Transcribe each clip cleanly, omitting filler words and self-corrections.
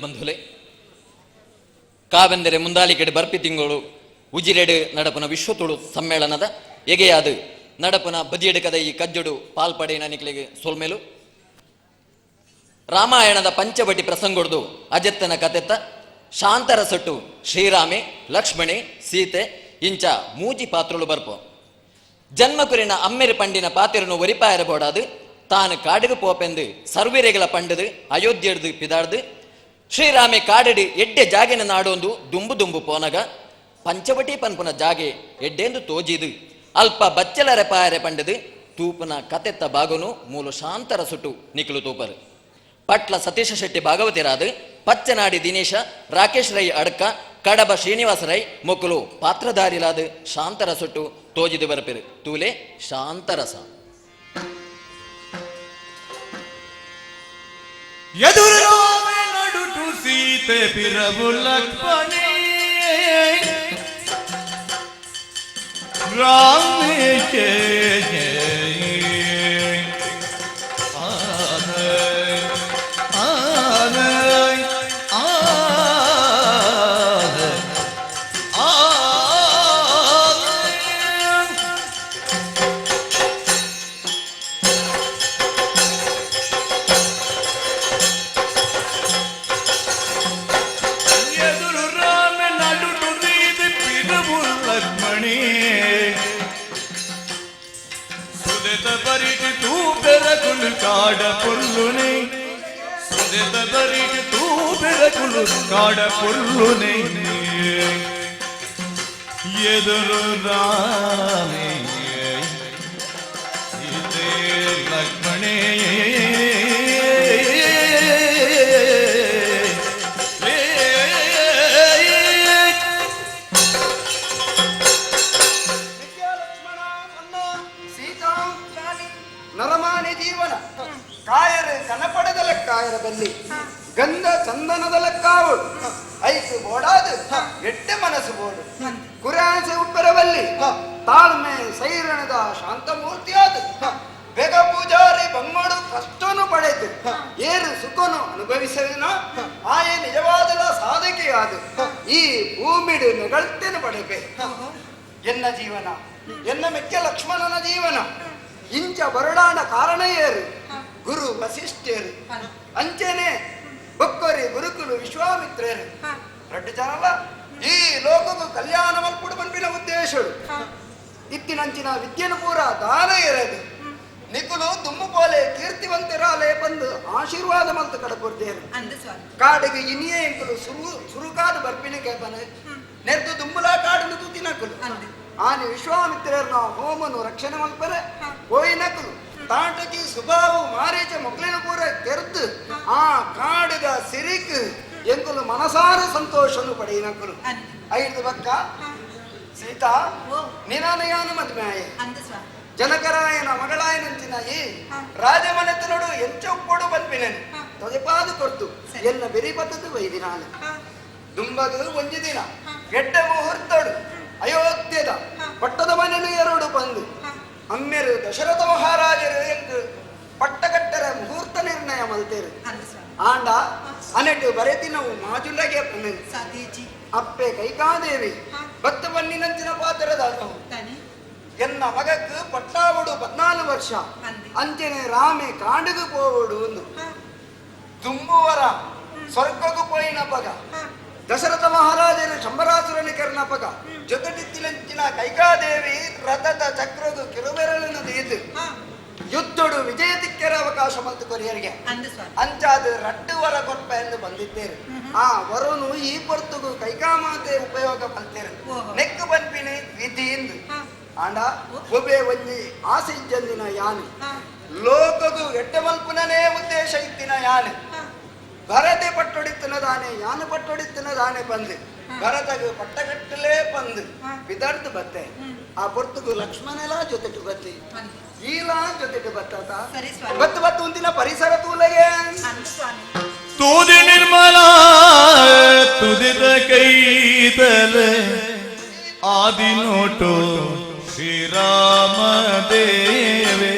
ಬಂಧುಲೆ, ಕಾವೆಂದರೆ ಮುಂದಾಲಿಕೆಡೆ ಬರ್ಪಿ ತಿಂಗಳು ಉಜಿರೆಡು ನಡಪುನ ವಿಶ್ವ ತುಳು ಸಮ್ಮೇಳನದ ಎಗೆಯಾದ ನಡಪುನ ಬದಿಯೆಡುಕದ ಈ ಕಜ್ಜೊಡು ಪಾಲ್ಪಡೆಯಿನ ನಿಕ್ಲೆಗ್ ಸೊಲ್ಮೆಲು. ರಾಮಾಯಣದ ಪಂಚವಟಿ ಪ್ರಸಂಗೊಡ್ದು ಅಜತ್ತನ ಕತೆತ್ತ ಶಾಂತರಸೊಟ್ಟು ಶ್ರೀರಾಮೆ, ಲಕ್ಷ್ಮಣೆ, ಸೀತೆ ಇಂಚ ಮೂಜಿ ಪಾತ್ರಲು ಬರ್ಪೋ. ಜನ್ಮಕುರಿನ ಅಮ್ಮೆರು ಪಂಡಿನ ಪಾತೆರನು ಒರಿಪಾಯರ ಬೋಡಾದು ತಾನು ಕಾಡಿಗೆ ಪೋಪೆಂದು ಸರ್ವಿರೆಗಳ ಪಂಡದು ಅಯೋಧ್ಯೆಡ್ದು ಪಿದಾಡ್ದು ಶ್ರೀರಾಮೆ ಕಾಡಡಿ ಎಡ್ಡೆ ಜಾಗೆನ ನಾಡೊಂದು ದುಂಬು ದುಂಬು ಪೋನಗ ಪಂಚವಟಿ ಪನ್ಪುನ ಜಾಗೆ ಎಡ್ಡೆಂದು ತೋಜಿದು ಅಲ್ಪ ಬಚ್ಚಲರೆ ಪಾಯರೆ ಪಂಡದು ತೂಪುನ ಕತೆತ್ತ ಬಾಗನು ಮೂಲ ಶಾಂತರ ಸುಟ್ಟು ನಿಕ್ಲು ತೂಪರು. ಪಟ್ಲ ಸತೀಶ ಶೆಟ್ಟಿ ಭಾಗವತಿರಾದು ಪಚ್ಚನಾಡಿ ದಿನೇಶ, ರಾಕೇಶ್ ರೈ ಅಡ್ಕ, ಕಡಬ ಶ್ರೀನಿವಾಸ ರೈ ಮೊಕ್ಕಲು ಪಾತ್ರಧಾರಿಲಾದ ಶಾಂತರ ಸುಟ್ಟು ತೋಜಿದು ಬರಪಿರು. ತೂಲೆ ಶಾಂತರಸ. ಎದುರು ರಾಮೆ ನಡುಟು ಸೀತೆ ಪಿರವು ಲಕ್ಷ್ಮಣೇ ರಾಮೇ ಆನೆ ಆನೆ ಆನೆ. ಎದುರು ರಾಮ ನಡುಟು ಸೀತೆ ಪಿರವು ಲಕ್ಷ್ಮಣೇ ಸುದೆತ ಬರಿಟು ತೂಪೆರಕುಲು ಕಾಡ ಪೊರ್ಲುನೆ ಸುದೆತ ಬರಿಟು ತೂಪೆರಕುಲು ಕಾಡ ಪೊರ್ಲುನೆ ಎದುರು ರಾಮೇ ಸೀತೆ ಲಕ್ಷ್ಮಣೇ. ನಿತ್ಯ ಲಕ್ಷ್ಮಣ ಅನ್ನ ಸೀತಾಂ ಪ್ರಾಣಿ ನರಮಾನಿ ಜೀವನ ಕಾಯರು ಕನಪಡದ ಲೆಕ್ಕಾಯರ ಬಲ್ಲಿ ಗಂಧ ಚಂದನದ ಲೆಕ್ಕಾವಳು ಐಕು ಬೋಡಾದು ಎಟ್ಟೆ ಮನಸ್ಸು ಬೋಡು ಕುರಾಸೆ ಉಬ್ಬರ ಬಲ್ಲಿ ತಾಳ್ಮೆ ಸೈರಣದ ಶಾಂತ ಮೂರ್ತಿಯಾದ ಬೇಗ ಪೂಜಾರಿ ಬಂಗೋಡು ಕಷ್ಟನು ಪಡೆದು ಏರು ಸುಖನು ಅನುಭವಿಸಲಿನ ಆಯೆ ನಿಜವಾದಲ ಸಾಧಕೆಯಾದ ಈ ಭೂಮಿಡು ನೆಗಳ್ತೇನೆ ಪಡೆಪೆ. ಎನ್ನ ಜೀವನ ಎನ್ನ ಮೆಚ್ಚ ಲಕ್ಷ್ಮಣನ ಜೀವನ ಇಂಚ ಬರಡಾನ ಕಾರಣ ಏರು ಗುರು ವಸಿಷ್ಠೇರು ಅಂಚೆನೆ ಬೊಕ್ಕರಿ ಗುರುಕುಲು ವಿಶ್ವಾಮಿತ್ರೇರು ರಡ್ಡು ಜನಲ ಈ ಲೋಕಕ್ಕೂ ಕಲ್ಯಾಣ ಮಲ್ಪುಡು ಪನ್ಪಿನ ಉದ್ದೇಶಡು ಇತ್ತಿನಂಚಿನ ವಿದ್ಯೆನು ಪೂರ ದಾನ ಇರದು ನಿಕುಲು ದುಮ್ಮು ಪೋಲೆ ಕೀರ್ತಿವಂತರಾಲೆ ಬಂದು ಆಶೀರ್ವಾದ ಮಂತು ಕಡಪುರ್ದೇರು. ಅಂದು ಸ್ವಾಮಿ. ಕಾಡಿಗೆ ಇನಿಯೇ ಎಂಕುಲು ಸುರು ಸುರುಕಾದು ಬರ್ಪಿನ ಕೇಪನೆ ನೆರ್ದು ದುಂಬುಲಾ ಕಾಡನ್ನು ತೂತಿನಕುಲು. ಅಂದು. ಆನೆ ವಿಶ್ವಾಮಿತ್ರರ್ನ ಹೋಮನು ರಕ್ಷಣೆ ಮಲ್ಪರೆ ಹೋಯಿನಕುಲು ತಾಟಕಿ ಸುಭಾವು ಮಾರೀಚ ಮೊಕ್ಲಿನ ಪೂರ ಕೆರ್ದು ಆ ಕಾಡಿದ ಸಿರಿಕ್ ಎಂಕುಲು ಮನಸಾರ ಸಂತೋಷನು ಪಡೆಯಿನಕುಲು. ಅಂದು. ಐದು ಬಕ್ಕ ಸೀತಾ ಓ. ನಿನಾನಯಾನು ಮದ್ಮೆಯಾಯೆ. ಅಂದು ಸ್ವಾಮಿ. ಜನಕರಾಯನ ಮಗಳಾಯನಂಚಿನ ಈ ಹಾ. ರಾಜಮನೆತನೋಡು ಎಂಚ ಉಪ್ಪೋಡು ಪನ್ಪಿನನು ಹಾ. ತೊಜಪಾದು ಕೊರ್ತು ಸರಿ. ಎನ್ನ ಬೆರಿಪತ್ತದು ವೈದಿನಾನು ದುಂಬಗು ಒಂಜಿ ದಿನ ಹಾ. ಎಡ್ಡ ಮುಹೂರ್ತಡು ಅಯೋಧ್ಯದ ಹಾ. ಪಟ್ಟದ ಮನೆಲು ಎರಡು ಬಂದು ಅಮ್ಮೆರು ದಶರಥ ಮಹಾರಾಜರು ಎಂದು ಪಟ್ಟಕಟ್ಟರ ಮುಹೂರ್ತ ನಿರ್ಣಯ ಮಲ್ತೇರು. ಅಂದು ಸ್ವಾಮಿ. ಆಂಡ ಅನೆಟ್ಟು ಬರೆತಿನವು ಮಾಜುಲಗೆ ಪನ್ನೆನು. ಸಾಧೇಜಿ. ಅಪ್ಪೆ ಕೈಕಾದೇವಿ ಹಾ. ಬತ್ತ ಬನ್ನಿನಂಚಿನ ಪಾತ್ರದಾದವು ತಾನೆ. ಎನ್ನ ಮಗಕ್ಕೆ ಪಟ್ಟಾವಡು 14 ವರ್ಷ ಅಂದೆ. ಅಂಚನೆ ರಾಮೆ ಕಾಂಡಗು ಪೋವಡು ಒಂದು ದುಂಬುವರ ಸ್ವರ್ಗಕ್ಕೂ ಪೋಯಿನ ಪಗ ದಶರಥ ಮಹಾರಾಜರು ಶಂಬರಾಸುರನಿ ಕರ್ನ ಪಗ ಜೊತೆಟಿತ್ತಿಲಂಚಿನ ಕೈಕಾದೇವಿ ರಥದ ಚಕ್ರದು ಕಿರುಬೆರಳನ್ನು ದೀದು ಯುದ್ಧಡು ವಿಜಯ ತಿಕ್ಕರ ಅವಕಾಶ ಮತ್ತು ಕೊರಿಯರಿಗೆ ಅಂದು ಸ್ವಾಮಿ. ಅಂಚಾದ ರಡ್ಡು ವರ ಕೊರ್ಪ ಎಂದು ಬಂದಿದ್ದೇರು. ಆ ವರನು ಈ ಪೊರ್ತುಗು ಕೈಕಾಮಾತೆ ಉಪಯೋಗ ಪಲ್ತೇರು. ಓಹೋ. ನೆಕ್ಕು ಬನ್ಪಿನಿ ವಿಧಿ ಎಂದು ಆಂಡ ಓ. ಒಬ್ಬೆ ಒಂಜಿ ಆಸೆ ಇಜ್ಜಂದಿನ ಯಾನು ಲೋಕಗು ಎಡ್ಡೆ ಮಲ್ಪುನನೇ ಉದ್ದೇಶ ಇತ್ತಿನ ಯಾನು ಭರತೆ ಪಟ್ಟೊಡಿತ್ತನದಾನೆ ಯಾನು ಪಟ್ಟೊಡಿತ್ತನದಾನೆ ಬಂದು ಭರತಗು ಪಟ್ಟಗಟ್ಟಲೇ ಬಂದು ಬಿದರ್ದು ಬತ್ತೆ. ಆ ಪೊರ್ತುಗು ಲಕ್ಷ್ಮಣೆಲ ಜೊತೆಟು ಬತ್ತಿ ಅಂದು. ಈಲಾ ಜೊತೆಟು ಬತ್ತಾತ ಸರಿ ಸ್ವಾಮಿ. ಬತ್ತು ಬತ್ತು ಒಂದಿನ ಪರಿಸರ ತೂಲಗೆ. ಅಂದು ಸ್ವಾಮಿ. ತುದಿ ನಿರ್ಮಲ ತುದಿದ ಕೈತಲೆ ಆದಿ ನೋಟು ಶ್ರೀರಾಮ ದೇವೇ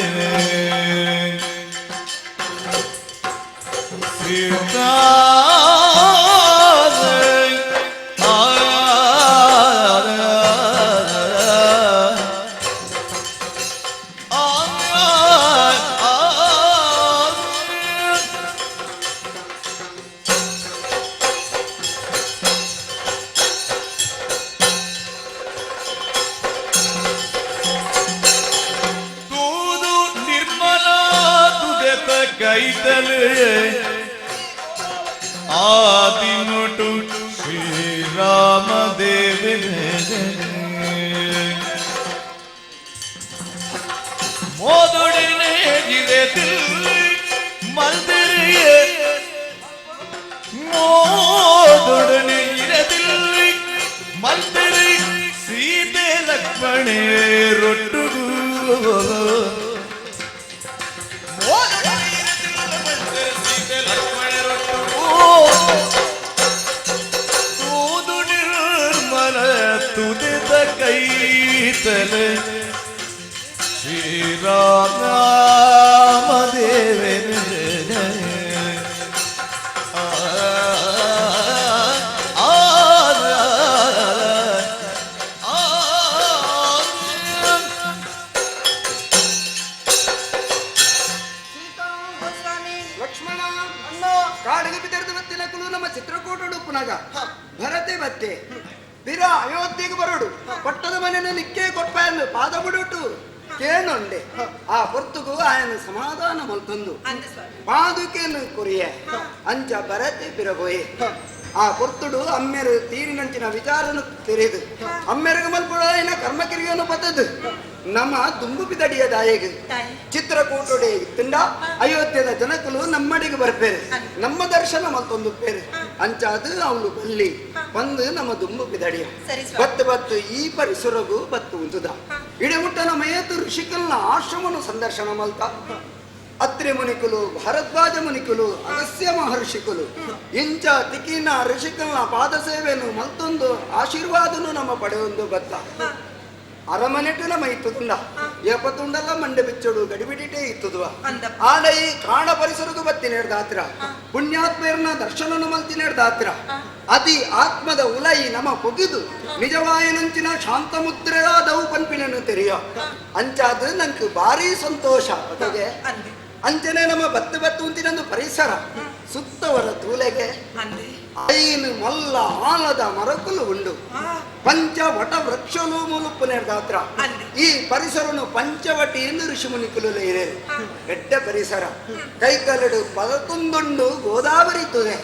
ಸೀತಾ. ಕೈತಲೆ ಆದಿನೊಟು ಶ್ರೀರಾಮ ದೇವನೇ ಮೋದುಡಿನೇ ಜಿರೆ ಮಲ್ದಿರಿಯೇ ಮೋದುಡನೆ ಇರದಿಲ್ಲಿ ಮಲ್ದಿರಿ ಸೀತೆ ಲಕ್ಷ್ಮಣೇ ರೊಟ್ಟುಗು ಮೋದುಡನೆ ಇರದಿಲ್ಲ ಮಲ್ದಿರಿ ಸೀತೆ ಲಕ್ಷ್ಮಣೇ ರೊಟ್ಟುಗು ತೂದು ನಿರ್ಮಲ ತುದಿತ ಕೈತಲೆ ಶ್ರೀರಾಮ ದೇವನೇ ಆ ಆ ಆ ಸೀತಾ ಲಕ್ಷ್ಮಣ ಅಣ್ಣ ಕಾಡಿಗೆ ಬಿದ್ದೆರೆದು ಬತ್ತಿನಕುಲು ನಮ್ಮ ಚಿತ್ರಕೂಟಡು ಪುನಗ ಭರತೆ ಬತ್ತೆ ಬಿರ ಅಯೋಧ್ಯೆಗೆ ಬರೋಡು ಪಟ್ಟದ ಮನೆಯನ್ನು ನಿಕ್ಕೇ ಕೊಟ್ಪ ಎಂದು ಪಾದ ಬಿಡುಟು ಕೇಣೊಂಡೆ ಆ ಹೊರ್ತುಗು ಆಯನ ಸಮಾಧಾನ ಮಲ್ತಂದು ಅಂದ ಸ್ವಾಮಿ. ಪಾದುಕೆನು ಕೊರಿಯ ಅಂಚ ಭರತೆ ಬಿರಬೋಯೆ ಆ ಪೊರ್ತುಡು ಅಮ್ಮೆರು ತೀರಿನಂಚಿನ ವಿಚಾರನು ತೆರೆದು ಅಮ್ಮೆರಗ ಮಲ್ಪುಡಾಯಿನ ಕರ್ಮಕಿರಿಯನ್ನು ಬತ್ತದು ನಮ್ಮ ದುಂಬು ಬಿದಡಿಯ ದಾಯೆಗೆ ತಾಯಿ. ಚಿತ್ರಕೂಟೊಡೆ ಇತ್ತುಂಡ ಅಯೋಧ್ಯದ ಜನಕುಲು ನಮ್ಮಡಿಗೆ ಬರ್ಪೇರು ನಮ್ಮ ದರ್ಶನ ಮತ್ತೊಂದು ಪೇರು ಅಂಚಾದು ಅವಳು ಬಲ್ಲಿ ಬಂದು ನಮ್ಮ ದುಂಬು ಬಿದಡಿಯ ಸರಿ ಸ್ವಾಮಿ. ಬತ್ತು ಬತ್ತು ಈ ಪರಿಸರಗು ಬತ್ತು ಉಂಟುದ ಇಡಮುಟ್ಟ ನಮ್ಮ ಏತು ಋಷಿಕಲ್ನ ಆಶ್ರಮನು ಸಂದರ್ಶನ ಮಲ್ತ ಅತ್ರಿ ಮುನಿಕುಲು ಭಾರದ್ವಾಜ ಮುನಿಕುಲು ಅಗಸ್ಯ ಮಹರ್ಷಿಕುಲು ಇಂಚ ತಿಕಿನ ಋಷಿಕಲ್ನ ಪಾದಸೇವೆನು ಮಲ್ತೊಂದು ಆಶೀರ್ವಾದನು ನಮ್ಮ ಪಡೆಯೊಂದು ಬತ್ತ ಅರಮನೆಟು ನಮ್ಮ ಇತ್ತುದುಂಡ ಏಪತುಂಡಲ್ಲ ಮಂಡೆ ಬಿಚ್ಚೋಡು ಗಡಿಬಿಡಿಟೇ ಇತ್ತುದುವ ಅಂದಪ್ಪ. ಆಡ ಈ ಕಾಣ ಪರಿಸರಗು ಬತ್ತಿನೇರ್ದಾತ್ರ ಪುಣ್ಯಾತ್ಮೇರ್ನ ದರ್ಶನನು ಮಲ್ತಿನೇರ್ದಾತ್ರ ಅತಿ ಆತ್ಮದ ಉಲೈ ನಮ ಪೊಗಿದು ನಿಜವಾಯನಂಚಿನ ಶಾಂತ ಮುದ್ರೆಯಾದವು ಪನ್ಪಿನನ್ನು ತೆರೆಯ ಅಂಚಾದ ನಂಗೆ ಭಾರಿ ಸಂತೋಷ ಅತೆಗೆ ಅಂದೆ. ಅಂಚನೆ ನಮ್ಮ ಬತ್ತು ಬತ್ತು ಉಂತಿನೊಂದು ಪರಿಸರ ಸುತ್ತವರ ತೂಲೆಗೆ ಅಂದೆ. ಐನು ಮಲ್ಲ ಆಲದ ಮರಕುಲು ಉಂಡು ಪಂಚವಟ ವೃಕ್ಷಲು ಮುಲುಪ್ಪು ನೇರ್ದಾತ್ರ ಅಂದೆ. ಈ ಪರಿಸರನು ಪಂಚವಟಿ ಎಂದು ಋಷಿಮುನಿಕುಲು ಇದೆ ಎಡ್ಡ ಪರಿಸರ ಕೈಕಲಡು ಪದತುಂದುಂಡು ಗೋದಾವರಿ ತುದೆ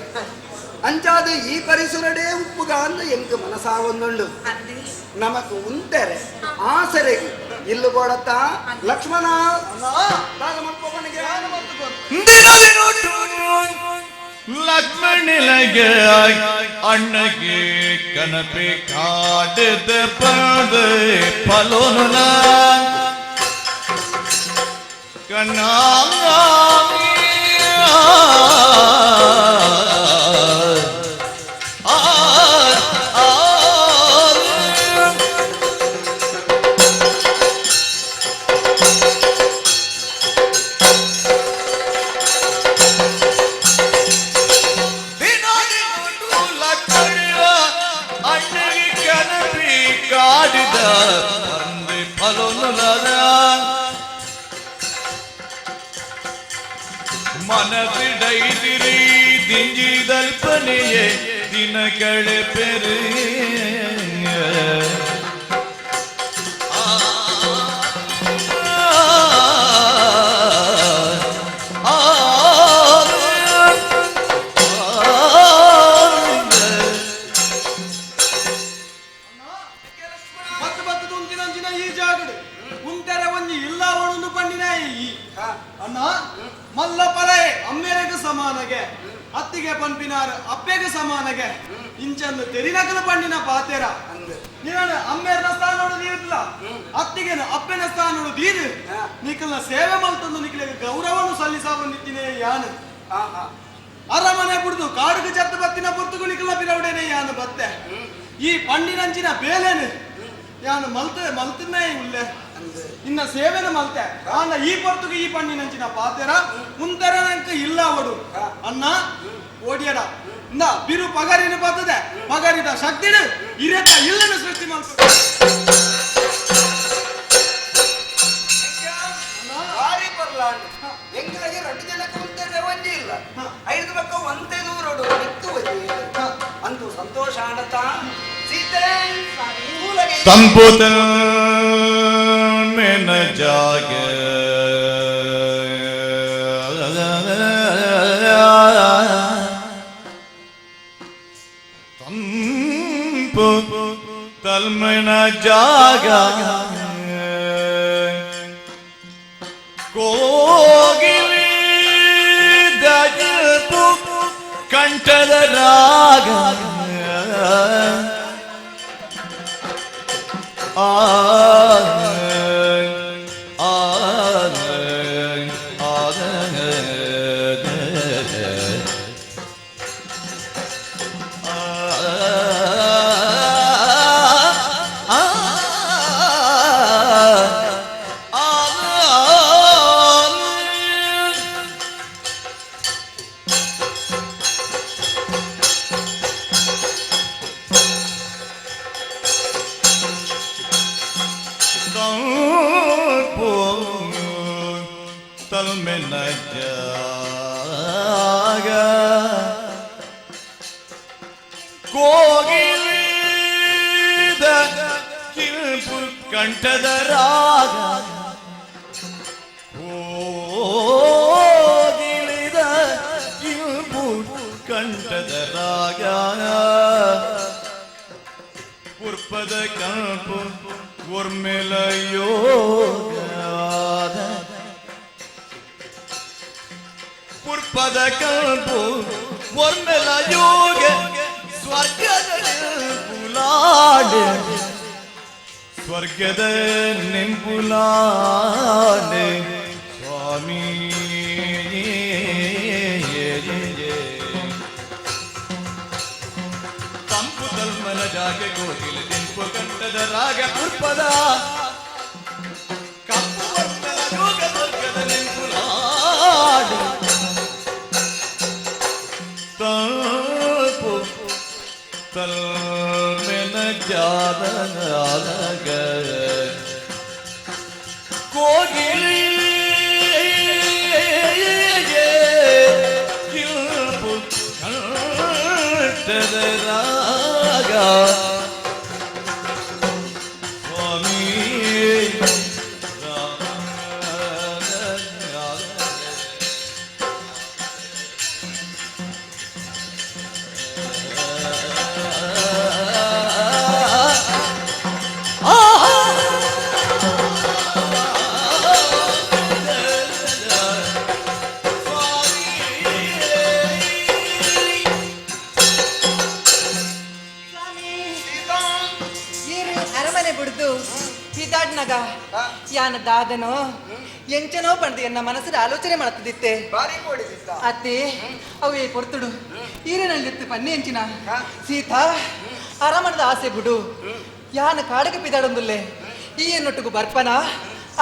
ಅಂಚಾದ ಈ ಪರಿಸರಡೇ ಉಪ್ಪುಗ ಅಂದು ಎಂಕ್ ಮನಸಾವೊಂದುಂಡು ಅಂದೆ. ನಮಕ್ ಉಂತೆರೆ ಆಸರೆಗೆ ಇಲ್ಲು ಬೋಡತ್ತ ಲಕ್ಷ್ಮಣ ದಾದ ಮಲ್ಪೊಬ್ಬನಿಗೆ. ದಿನದಿನೊಟ್ಟು ಲಕ್ಷ್ಮಣನಿಗೆ ಅಣ್ಣಗೆ ಕನಪೆ ಕಾಡದ ಪದ ಫಲೋನ ಕಣ್ಣ ಆ ಆ ದಿನದಿನೊಂದು ಲಕ್ಕಡಿಯ ಅಣ್ಣಗೆ ಕನಪಿ ಕಾಡಿದ ಬಂದೆ ಫಲನುಲದ ಮನಸಿಡೈದಿರಿ ದಿಂಜಿದಲ್ಪನೆಯೇ ದಿನಗಳ ಪೆರು ಆ ಆ ಬತ್ತು ಬತ್ತು ತುಂತಿನಂಚಿನ ಈ ಜಾಗಡು ಉಂತೆರೆ ಒಂಜಿ ಇಲ್ಲ ಒಣಂದು ಪಂಡಿನ ಈ ಅಣ್ಣ ಮಲ್ಲ ಪರೇ ಅಮ್ಮೆರೆಗೆ ಸಮಾನಗೆ ಅತ್ತಿಗೆ ಪನ್ಪಿನಾರ್ ಅಪ್ಪೆಗೆ ಸಮಾನಗೆ ಇಂಚಂದು ತೆರಿನಕಲು ಪಂಡಿನ ಪಾತೆರ ಅಂದೆ. ನೀನು ಅಮ್ಮೇರ್ನ ಸ್ಥಾನೋಡು ನೀರಿಲ್ಲ ಅತ್ತಿಗೆನ ಅಪ್ಪೆನ ಸ್ಥಾನೋಡು ದೀರು ನಿಖಲ್ನ ಸೇವೆ ಮಲ್ತಂದು ನಿಖಲಿಗೆ ಗೌರವನು ಸಲ್ಲಿಸಾವನ್ನಿತ್ತಿನೇ ಯಾನು ಆಹಾ. ಅರಮನೆ ಬುಡ್ದು ಕಾಡುಗೆ ಜತ್ತು ಬತ್ತಿನ ಪೊರ್ತುಗು ನಿಖಲ ಬಿರವಡೇನೆ ಯಾನು ಬತ್ತೆ ಈ ಪಂಡಿನಂಚಿನ ಬೇಲೇನು ಯಾನು ಮಲ್ತ ಮಲ್ತನ್ನೇ ಉಲ್ಲೆ ಇನ್ನ ಸೇವೆನ ಮಲ್ತೆ ಆನ ಈ ಪೊರ್ತುಗು ಈ ಪಂಡಿನಂಚಿನ ಪಾತೆರ ಮುಂತೆರ ನಂಕ ಇಲ್ಲ ಅವಡು ಅಣ್ಣ ಓಡಿಯಡ ಇಂದ ಬಿರು ಪಗರಿನ ಬರ್ತದೆ ಪಗರಿದ ಶಕ್ತಿಡು ಇರೆತ ಇಲ್ಲನ ಸೃಷ್ಟಿ ಮಲ್ತ ಭಾರಿ ಪರ್ಲಾಂಡ್ ಎಂಕಲಾಗಿ ರಡ್ಡು ಜನಕ್ಕೆ ಉಂತೆರೆ ಒಂಜಿ ಇಲ್ಲ ಐದು ಪಕ್ಕ ಒಂತೆ ದೂರಡು ದಿಕ್ಕು ಒಂಜಿ ಇಲ್ಲ. ಅಂತೂ ಸಂತೋಷ ಆಡತ ಸೀತೆ ಮೂಲಗೆ ಸಂಪುತ ಮೇನ ಜಾಗ ತಂಪು ತಲ್ಮನ ಜಾಗ ಕೋಗಿಲಿದ ಜಿಲ್ಪು ಕಂಠದ ರಾಗ ಆ ಆ ಆ. ತಲ್ಮೆನ ಜಾಗ ಕೋಗಿಲಿದ ಕಿಲ್ಪು ಕಂಠದ ರಾಗ ಕೋಗಿಲಿದ ಕಿಲ್ಪು ಕಂಠದ ರಾಗ ಪುರ್ಪದ ಕಂಪು ಒರ್ಮೆಲ ಯೋಗಾದ ಪುರ್ಪದ ಕಂಪು ಒರ್ಮೆಲ ಯೋಗ ಸ್ವರ್ಗದ ನೆಂಪುಲಾಡೆ ಸ್ವರ್ಗದ ನೆಂಪುಲಾಡೆ ಸ್ವಾಮಿ. ತಂಪು ತಲ್ಮನ ಜಾಗ ಕೋಗಿಲ ತಿಂಪು ಕಂಠದ ರಾಗ ಪುರ್ಪದ ಕಪ್ಪು ವರ್ಣದ ಯೋಗ ಸ್ವರ್ಗದ ನೆಂಪುಲಾಡೆ ತಂಪು ತಲ್ಮೆನ ಜಾದಗ ಕೋಗಿಲಿ ಕಿಲ್ಪು ಕಂಠದ ರಾಗ ಸ್ವಾಮಿ. ಸ್ವಾಮಿ, ಈರು ಅರಮನೆ ಬಿಡ್ದು ಇದಾಡ್ನಾಗ ಯಾನ ದಾದನೋ ಎಂಚನೋ ಪಂಡ್ದು ಎನ್ನ ಮನಸ್ಸಿನ ಆಲೋಚನೆ ಮಾಡ್ತದಿತ್ತೆ. ಬಾರಿ ಕೊಡಿಸಿದ್ದ. ಅತ್ತೆ, ಅವೇ ಪೊರ್ತುಡು ಈರಿನಲ್ಲಿತ್ತು ಪನ್ನಿ ಎಂಚಿನ ಸೀತಾ, ಅರಮನದ ಆಸೆ ಬಿಡು, ಯಾನ ಕಾಡಗ ಪಿದಾಡೊಂದುಲ್ಲೆ, ಈ ಎನ್ನೊಟ್ಟಿಗೂ ಬರ್ಪನ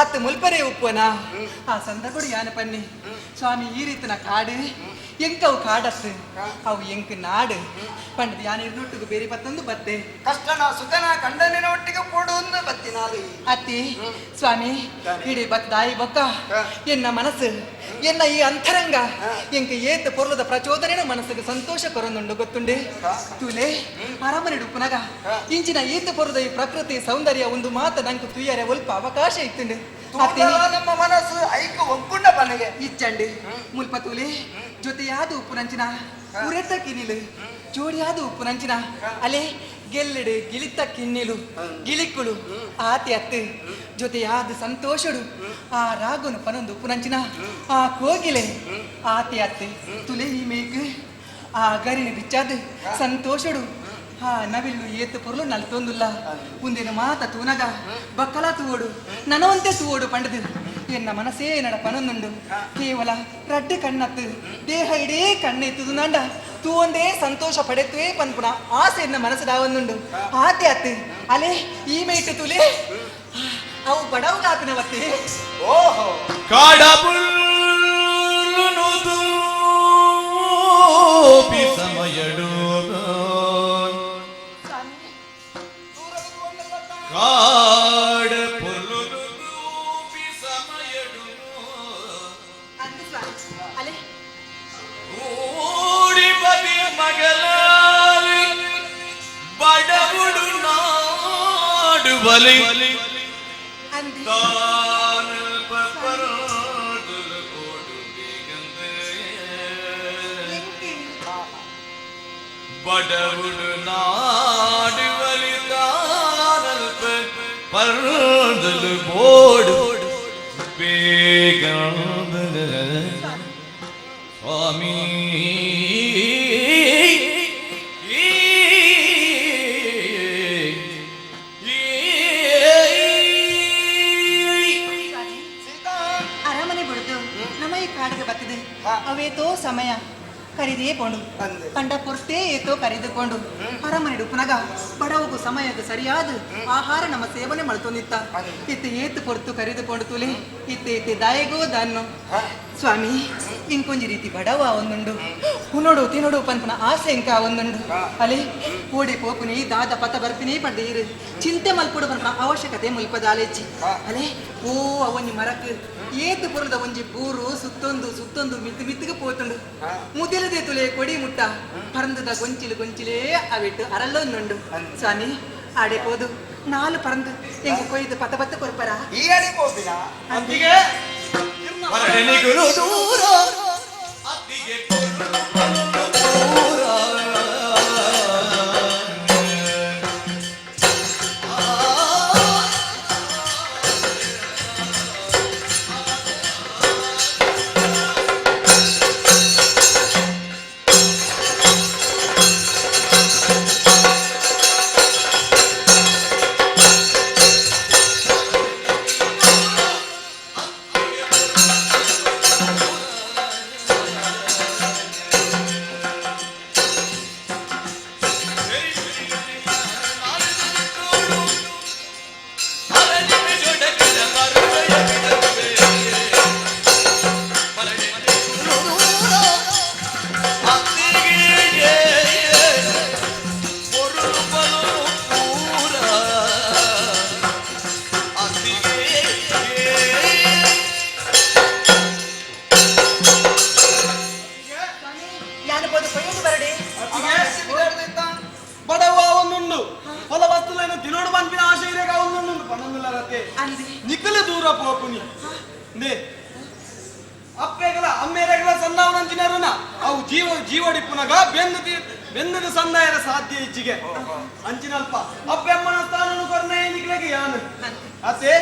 ಅತ್ತು ಮುಲ್ಪರೆ ಉಪ್ಪನ. ಆ ಸಂದರ್ಭಡು ಯಾನ ಪನ್ನಿ, ಸ್ವಾಮಿ, ಈ ರೀತಿನ ಕಾಡು ಎಂಕ ಅವು ಕಾಡತ್ತು, ಅವು ಎಂಕ್ ನಾಡು ಪಂಡದು ಯಾನ ಇರ್ನೊಟ್ಟಿಗೂ ಬೇರೆ ಪತ್ತೊಂದು ಬತ್ತೆ. ಕಷ್ಟನ ಸುಖನ ಕಂಡನಿನ ಒಟ್ಟಿಗೆ ಕೊಡು ಬತ್ತಿನಾಲಿ. ಅತ್ತಿ ಸ್ವಾಮಿ, ಇಡೀ ಬತ್ತಾಯಿ ಬೊಕ್ಕ ಎನ್ನ ಮನಸ್ಸು, ಎನ್ನ ಈ ಅಂತರಂಗ ಎಂಕ ಏತ ಪೊರ್ಲದ ಪ್ರಚೋದನೆನ ಮನಸ್ಸಿಗೆ ಸಂತೋಷ ಕೊರೊಂದುಂಡು ಗೊತ್ತುಂಡೆ. ತುಲೆ ಅರಮನೆ ಉಪ್ಪುನಗ ಇಂಚಿನ ಏತ ಪೊರ್ಲದ ಈ ಪ್ರಕೃತಿ ಸೌಂದರ್ಯ ಒಂದು ಮಾತ ನಂಗೆ ತುಯ್ಯರೆ ಒಲ್ಪ ಅವಕಾಶ ಇತ್ತುಂಡು ಅತ್ತಿ. ತೂಂಡಲ ನಮ್ಮ ಮನಸ್ಸು ಐಕು ಒಗ್ಗುಂಡ ಪನಿಗೆ. ಇಚ್ಚಂಡಿ ಮುಲ್ಪ ತೂಲೆ, ಜೊತೆಯಾದ ಉಪ್ಪುನಂಚಿನ ಉರೆತ ಕಿನಿಲು, ಜೋಡಿಯಾದ ಉಪ್ಪುನಂಚಿನ ಅಲೆ ಗೆಲ್ಲಿಡು ಗಿಳಿತ ಕಿನ್ನಿಲು ಗಿಳಿಕುಳು ಆತಿ ಅತ್ತು, ಜೊತೆಯಾದ ಸಂತೋಷಡು ಆ ರಾಗುನು ಪನೊಂದು ಉಪ್ಪುನಂಚಿನ ಆ ಕೋಗಿಲೆ ಆತಿ ಅತ್ತು. ತುಲೆ ಈ ಮೇಕ್ ಆ ಗರಿನ ಬಿಚ್ಚಾದ ಸಂತೋಷಡು ಆ ನವಿಲ್ಲು ಏತು ಪೊರ್ಲು ನಲ್ತೊಂದುಲ್ಲ. ಉಂದಿನ ಮಾತ ತೂನಗ ಬಕ್ಕಲ ತೂವೋಡು ನನವಂತೆ ತೂವೋಡು ಪಂಡದು ಎನ್ನ ಮನಸ್ಸೇ ನಡ ಪನೊಂದುಂಡು. ಕೇವಲ ರಡ್ಡು ಕಣ್ಣತ್ತು, ದೇಹ ಇಡೀ ಕಣ್ಣೆತ್ತುದು ನಾಂಡ ತೂವೊಂದೇ ಸಂತೋಷ ಪಡೆತುವೆ ಪನ್ಪುನ ಆಸೆ ಎನ್ನ ಮನಸ್ಸು ಆತೆ ಅತ್ತು. ಅಲೆ ಈ ಮೇಟು ತುಲೆ ಅವು ಬಡವುಗಾಪಿನವತ್ತೆ. ಓಹೋ. ಕಾಡಬುಳ್ಳುನು ದೂಪಿ ಸಮಯಡು ಕಾಡ ಪೊರ್ಲುನು ದೂಪಿ ಸಮಯಡು ಅಂದು ಸ್ವಾಮಿ ಅಲೆ ಓಡಿ ಬದಿ ಮಗಲಾರಿ ಬಡವುಡು ನಾಡು ಬಲಿ ಅಂದಿ. ಬಡ ಬಡವುಡು ನಾಡು ವಲಿತಾನಲ್ಪ ಪರ್ದಲು ಬೋಡು ಬೇಗ ಸ್ವಾಮಿ. ಸೀತಾ. ಅರಮನೆ ಬಿಡುದು ನಮ್ಮ ಈ ಕಾಡಿಗೆ ಬತ್ತಿದೆ. ಹಾ. ಅವೇತೋ ಸಮಯ ಕರಿದೇ ಪೋಂಡು. ಅಂದೆ. ಕಂಡ ಪೊರ್ತೇ ಏತೋ ಕರೆದುಕೊಂಡು ಅರಮನೆ ಪುನಗ ಬಡವಗು ಸಮಯದ ಸರಿಯಾದ ಆಹಾರ ನಮ್ಮ ಸೇವನೆ ಮಳ್ತೊಂದಿತ್ತ. ಅಂದೆ. ಇತ್ತ ಏತು ಪೊರ್ತು ಕರೆದುಕೊಂಡು ತುಲಿ ಇತ್ತ ಇತ್ತೆ ದಾಯಗೋ ದಾನ್ನು. ಹಾ. ಸ್ವಾಮಿ, ಇಂಕೊಂಜಿ ರೀತಿ ಬಡವ ಒಂದುಂಡು, ಉನೋಡು ತಿನೋಡು ಪನ್ಪನ ಆಸೆ ಇಂಕ ಒಂದುಂಡು. ಹಾ. ಅಲ್ಲಿ ಓಡಿ ಪೋಪುನಿ ದಾದ ಪತ ಬರ್ಪಿನಿ ಪಂಡೀರು ಚಿಂತೆ ಮಲ್ಪುಡು ಪನ್ಪನ ಅವಶ್ಯಕತೆ ಮುಲ್ಪದಾಲೇಚಿ. ಹಾ. ಅಲೆ ಓ ಅವೊಂಜಿ ಮರಕ್ ಏತು ಪುರದ ಒಂಜಿ ಬೂರು ಸುತ್ತೊಂದು ಸುತ್ತೊಂದು ಮಿತ್ತು ಮಿತ್ತಿಗೆ ಪೋತುಂಡು. ಹಾ. ಮುದಿಲದೆ ತುಲೆ ಕೊಡಿ ಮುಟ್ಟ ಪರಂದದ ಗೊಂಚಿಲು ಗೊಂಚಿಲೇ ಅವಿಟ್ಟು ಅರಲ್ಲೊಂದುಂಡು. ಅಂದ್. ಸ್ವಾಮಿ, ಆಡೆ ಪೋದು ನಾಲು ಪರಂದು ಎಂಗ ಕೊಯ್ದು ಪತ ಪತ್ತ ಕೊರ್ಪರ. ಈ ಅಡಿ ಪೋಪಿನ. ಅತ್ತಿಗೆ. ಪರಣಿಗುರು ದೂರ ಅತ್ತಿಗೆ ದೂರ. ಯಾನು ಪೋದು ಕೊಯ್ದು ಬರಡಿ. ಅತ್ತಿಗೆ, ಬಡವ ಒಂದುಂಡು, ಹೊಲ ವಸ್ತುలను ತಿನ್ನೋಡು ಪನ್ಪಿನ ಆಶೆ ಇರೇಗ ಒಂದುಂಡು ಪನ್ನೊಂದುಲ್ಲ ರತೆ. ಅಂದಿ. ನಿಖಲ ದೂರ ಪೋಪುನಿ ನೇ ಅಪ್ಪೆಗಲ ಅಮ್ಮೇರೆಗಲ ಸಣ್ಣವನಂಚಿನರುನ ಅವು ಜೀವ ಜೀವಡಿಪ್ಪುನಗ ಬೆನ್ನು ಬೆನ್ನದ ಸಣ್ಣಯರ ಸಾಧ್ಯ ಇಚ್ಚಿಗೆ ಅಂಚಿನಲ್ಪ ಅಪ್ಪೆಮ್ಮನ ಸ್ಥಾನನು ಕೊರ್ನೆ ನಿಕ್ಲೆಗೆ ಯಾನು. ಅತ್ತೆ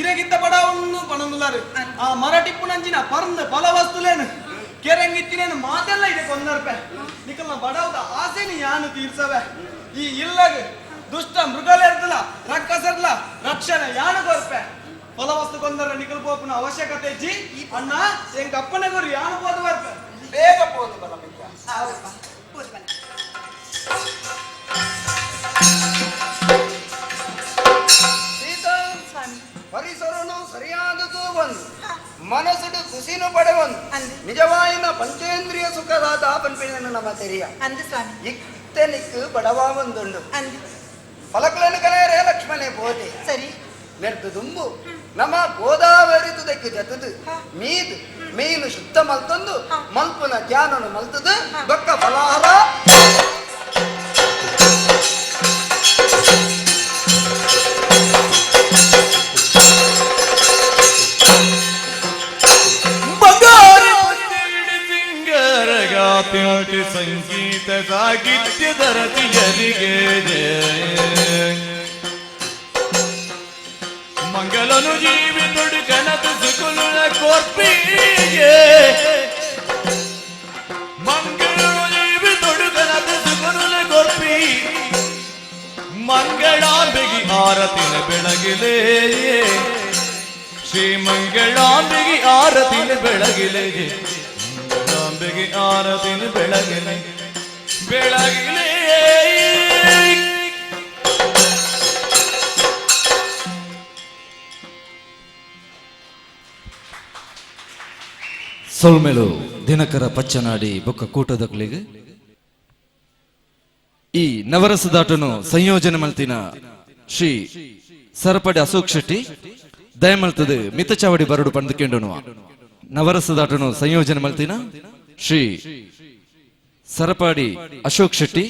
ಇರಗಿದ್ದ ಬಡವನ್ನು ಪಣಂದುಲಾರು ಆ ಮರಟಿಪ್ಪುನಂಚಿನ ಪರ್ನ ಫಲ ವಸ್ತುಲೇನು ಕೆರಂಗಿತ್ತಿನೇನು ಮಾತೆಲ್ಲ ಇದೆ ಕೊಂದರ್ಪೆ. ನಿಕಲ್ನ ಬಡವದ ಆಸೆನಿ ಯಾನು ತೀರ್ಸವೆ. ಈ ಇಲ್ಲಗ ದುಷ್ಟ ಮೃಗಲೆರ್ದಲ ರಕ್ಕಸರ್ಲ ರಕ್ಷಣೆ ಯಾನು ಕೊರ್ಪೆ. ಫಲವಸ್ತು ಕೊಂದರ ನಿಕಲ್ ಪೋಪುನ ಅವಶ್ಯಕತೆ ಜಿ ಅಣ್ಣ ಎಂಕ ಅಪ್ಪನ ಗುರು ಯಾನು ಪೋದು ಬರ್ಪೆ. ಬೇಗ ಪೋದು ಬಲ ಮಿಕ್ಕ. ಹೌದಪ್ಪ, ಪೋದು ಬಲ. ಸೀತಾ. ಸ್ವಾಮಿ. ಪರಿಸರನು ಸರಿಯಾದದ್ದು ಒಂದು ಮನಸ್ಸುಡು ಖುಷಿನು ಪಡೆವೊಂದು. ಅಂದೆ. ನಿಜವಾಯಿನ ಪಂಚೇಂದ್ರಿಯ ಸುಖದಾತ ಪನ್ಪಿನ ನಮ್ಮ ತೆರಿಯ. ಅಂದು ಸ್ವಾಮಿ. ಇತ್ತೆ ನಿಕ್ಕು ಬಡವ ಒಂದುಂಡು. ಅಂದು. ಫಲಕలను ಕನೆಯರೆ ಲಕ್ಷ್ಮಣೆ ಪೋತೆ. ಸರಿ. ಮೆರ್ದು ದುಂಬು ನಮ್ಮ ಗೋದಾವರಿ ತುದಕ್ಕೆ ಜತದು ಹಾ. ಮೀದ್ ಮೀನು ಶುದ್ಧ ಮಲ್ತೊಂದು ಹಾ. ಮಲ್ಪುನ ಜ್ಞಾನನು ಮಲ್ತದು ಹಾ. ಬೊಕ್ಕ ಫಲಾಹಾರ. ಬಂಗಾರ ಸಿಂಗರಗಾತಿ ಸಂಗೀತ ಸಾಹಿತ್ಯದ ರತಿಯರಿಗೆ ಮಂಗಲನು ಜೀವಿತೊಡು ಕನತು ಸುಕುಲುಳ ಕೋರ್ಪಿಗೆ, ಮಂಗಳನು ಜೀವಿತೊಡು ಕನತು ಸುಕುಲುಳ ಕೋರ್ಪಿ ಮಂಗಳಾಂಬಿಗೆ ಆರತಿನ ಬೆಳಗಿಲೇ, ಶ್ರೀ ಮಂಗಳಾಂಬಿಗೆ ಆರತಿನ ಬೆಳಗಿಲೆ, ಮಂಗಳಾಂಬಿಗೆ ಆರತಿನ ಬೆಳಗಿಲೆ ಬೆಳಗಿಲೆ. ಸೊಲ್ಮೆಲು ದಿನಕರ ಪಚ್ಚನಾಡಿ ಬೊಕ್ಕ ಕೂಟದಕ್ಲಿಗೆ. ಈ ನವರಸದಾಟನು ಸಂಯೋಜನೆ ಮಲ್ತಿನ ಶ್ರೀ ಸರಪಡಿ ಅಶೋಕ್ ಶೆಟ್ಟಿ ದಯಮಲ್ತದು ಮಿತಚಾವಡಿ ಬರಡು ಪಂದುಕೆಂಡನುವ. ನವರಸದಾಟನು ಸಂಯೋಜನೆ ಮಲ್ತಿನ ಶ್ರೀ ಸರಪಾಡಿ ಅಶೋಕ್ ಶೆಟ್ಟಿ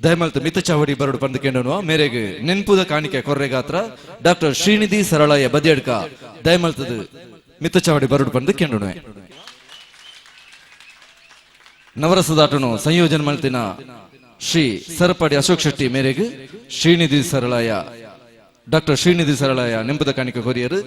ದಯಮಲ್ತ ಮಿತಚಾವಡಿ ಬರಡು ಪಂದುಕೆಂಡನುವ. ಮೇರೆಗೆ ನೆನ್ಪುದ ಕಾಣಿಕೆ ಕೊರ್ರೆಗಾತ್ರ ಡಾಕ್ಟರ್ ಶ್ರೀನಿಧಿ ಸರಳಾಯ ಬದಿಯಡ್ಕ ದಯಮಲ್ತದು ಮಿತಚಾವಡಿ ಬರಡು ಪಂದು ಕೆಂಡನುವೆ. ನವರಸದಾಟನು ಸಂಯೋಜನೆ ಮಲ್ತಿನ ಶ್ರೀ ಸರಪಾಡಿ ಅಶೋಕ್ ಶೆಟ್ಟಿ ಮೇರೆಗ್ ಶ್ರೀನಿಧಿ ಸರಳಾಯ, ಡಾಕ್ಟರ್ ಶ್ರೀನಿಧಿ ಸರಳಾಯ ನೆಂಪುದ ಕಾಣಿಕೆ ಕೊರಿಯರು.